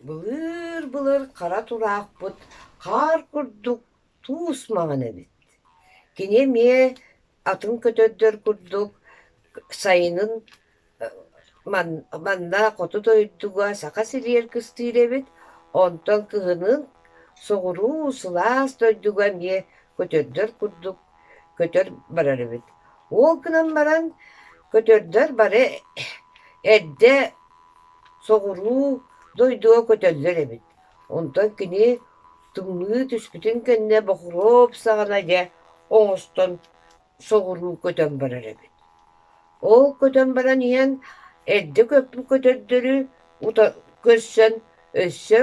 Былыыр-былыр хара тураахпыт хаар курдук туус маҥан эбит. Кини эмиэ атын көтөрдөр курдук сайынын манна хоту дойдуга Саха сиригэр кыстыыр эбит, онтон кыһынын соҕуруу сылаас дойдуга эмиэ көтөрдөр курдук көтөр барар эбит. Ол гынан баран көтөрдөр бары эрдэ соҕуруу дойдуга көтөллөр эбит. Онтон кини тымныы түспүтүн кэннэ Бохуруоп саҕана дьэ оҥостон соҕуруу көтөн барар эбит. Ол көтөн баран иһэн эрдэ көппүт көтөрдөрү көрсөн өссө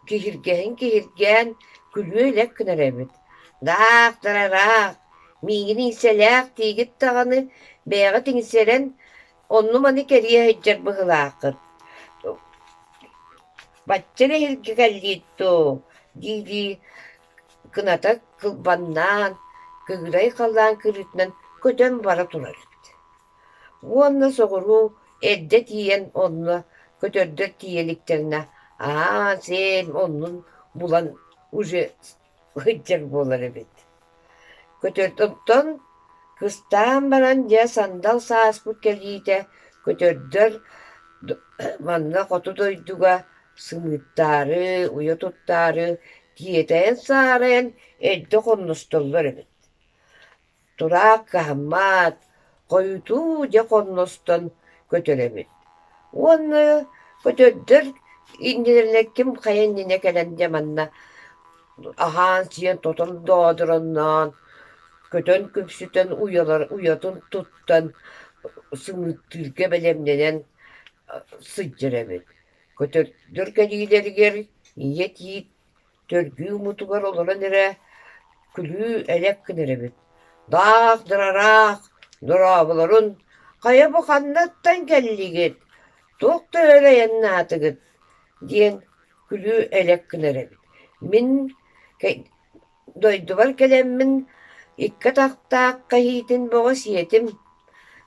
киһиргэһин киһиргээн күлүө-элэк гынар эбит: «Даах, дарараах, миигин иҥсэлээх диигит даҕаны, бэйэҕит иҥсэрэн онну-маны кэрийэ сылдьар быһыылааххыт, бачча эрэ эһиргэ кэллиит дуу» дии-дии кыната кылбаннаан, кыырай халлаан кырыытынан көтөн бара турар эбит. Уонна соҕуруу эрдэ тиийэн онно көтөрдөр тиийэ иликтэринэ аан-сиэн оннун булан уже сылдьар буолар эбит. Көтөртөн кыстаан баран дьэ сандал сааспыт кэлиитэ көтөрдөр манна хоту дойдуга сымыыттаары, уйа туттаары тиэтэйэн-саарайан эрдэ хонностоллор эбит. Тураах кыһаммат, хойутуу дьэ хонностон көтөр эбит. Уонна көтөрдөр иннилэринэ ким хайа иннинэ кэлэн дьэ манна аһаан-сиэн тотон доодоронноон, көтөн күпсүтэн уйалар уйатын туттан сымыыттыырга бэлэмнэнэн сылдьар эбит. Көтөрдөр кэлиилэригэр ийэ тиит төргүү мутугар олорон эрэ күлүү-элэк гынар эбит: «Даах, дырараах, дорооболорун, хайа бу ханнаттан кэллигит, туох да өр айаннаатыгыт?» диэн күлүү-элэк гынар эбит. Мин дойдубар кэлэммин икки атахтаах кэһиитин бөҕө сиэтим,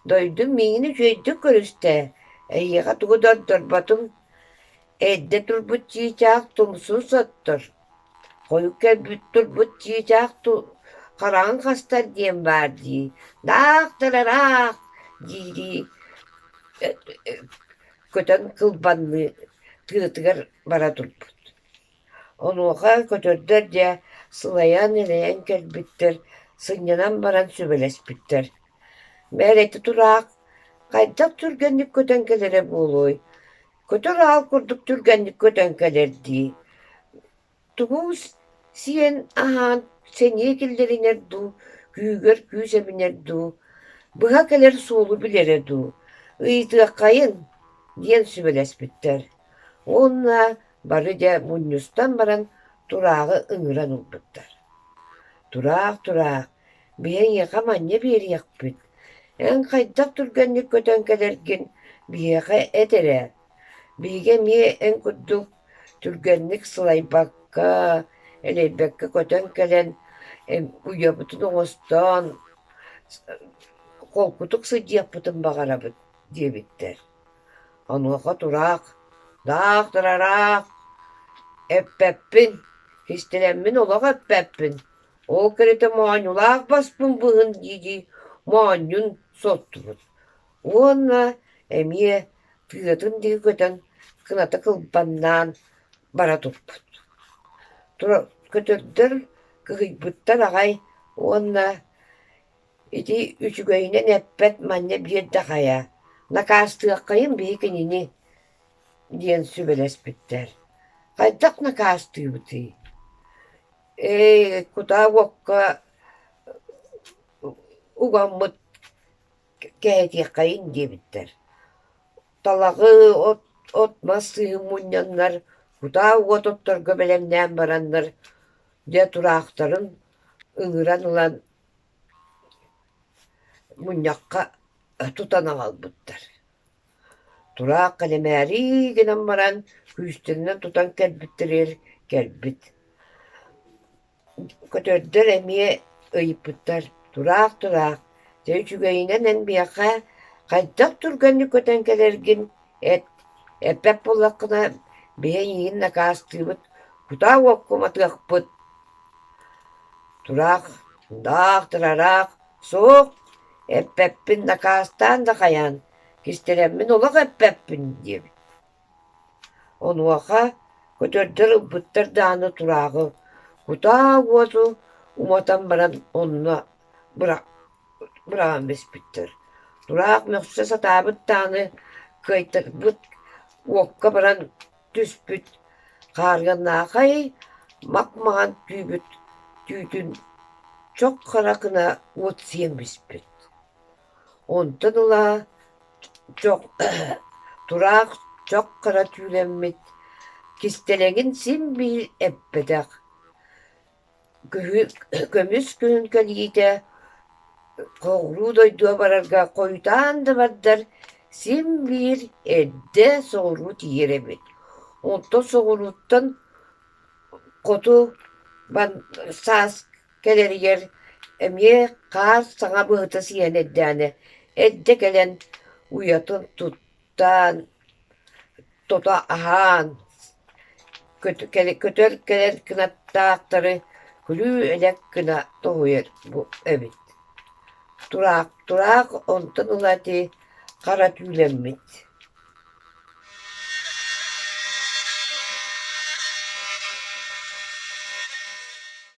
дойдум миигин үчүгэйдик көрүстэ, эйиэхэ тугу да ордорботум Эрдэ турбут чыычаах тумсун соттор, хойут кэлбит турбут чыычаах хараҕын хастар диэн баар дии, даах-дарараах дии-дии көтөн кылбанныы тыатыгар бара турбут. Онуоха көтөрдөр дьэ сылайан-элэйэн кэлбиттэр, сынньанан баран сүбэлэспиттэр: «Мээрэти тураах хайдах түргэнник көтөн кэлэрэ буолуой, Көтөр аал курдук түргэнник көтөн кэлэр дии, тугу сиэн аһаан сэниэ киллэринэр дуу, күүгэр күүс эбинэр дуу, быһа кэлэр суолу билэрэ дуу, ыйытыаххайын диэн сүбэлэспиттэр уонна бары дьэ мунньустан баран турааҕы ыҥыран ылбыттар. Тураах, тураах, биһи эйиэхэ манньа биэриэхпит, эн хайдах түргэнник көтөн кэлэргин биһиэхэ эт эрэ, биһиги эмиэ эн курдук түргэнник сылайбакка, элэйбэккэ көтөн кэлэн уйабытын оҥостон холкутук сылдьыахпытын баҕарабыт диэбиттэр. Онуоха тураах, даах дырараах, эппэппин, кистэлэммин олох эппэппин, Ол кэритэ моонньулаах баспын быһын дии-дии моонньун соттубут уонна эмиэ тыатын диэки көтөн кыната кылбаннаан бара турбут. Көтөрдөр кыһыйбыттар аҕай уонна ити үчүгэйинэн эппэт манньа биэрдэ хайа, накаастыаххайын биһи кинини диэн сүбэлэспиттэр. Хайдах накаастыыбытый? Ээ, кутаа уокка угаммыт кэһэтиэххэйин диэбиттэр. Талаҕы, от, от-мас сыыһын мунньаннар, кутаа уот отторго бэлэмнээн бараннар, дьэ тураахтарын ыҥыран ылан мунньахха тутан аҕалбыттар. Тураах кэлэмээрии гынан баран күүстэринэн тутан кэлбиттэригэр кэлбит. Көтөрдөр эмиэ ыйыппыттар: «Тураах, тураах, дьэ үчүгэйинэн эн миэхэ хайдах түргэнник көтөн кэлэргин эт, эппэт буоллаххына, Биһи эйигин накаастыыбыт, кутаа уокка уматыахпыт Тураах, даах, тырараах, суох, эппэппин накаастаан да хайаан, кистэлэммин олох эппэппин диэбит. Онуоха көтөрдөр ылбыттар даҕаны турааҕы кутаа уоту уматан баран онно быраҕан биспиттэр. Тураах мөхсө сатаабыт даҕаны кыайтарбыт уокка баран түспүт хаарыаннаахай мак-маҥан түүбүт түүтүн чох хара гына уот сиэн биспит. Онтон ыла чох тураах чох хара түүлэммит, кистэлэҥин син биир эппэтэх Көмүс күһүн кэлиитэ соҕуруу дойдуга барарга хойутаан да бардар, син биир эрдэ соҕуруу тиийэр эбит. Онтон соҕурууттан хоту саас кэлэригэр эмиэ хаар саҥа быһыта сиэн эрдэҕинэ эрдэ кэлэн уйатын туттан тото аһаан көтөр кэлэр кынаттаахтары күлүү-элэк гына тоһуйар эбит. Тураах, тураах онтон ыла ити хара түүлэммит.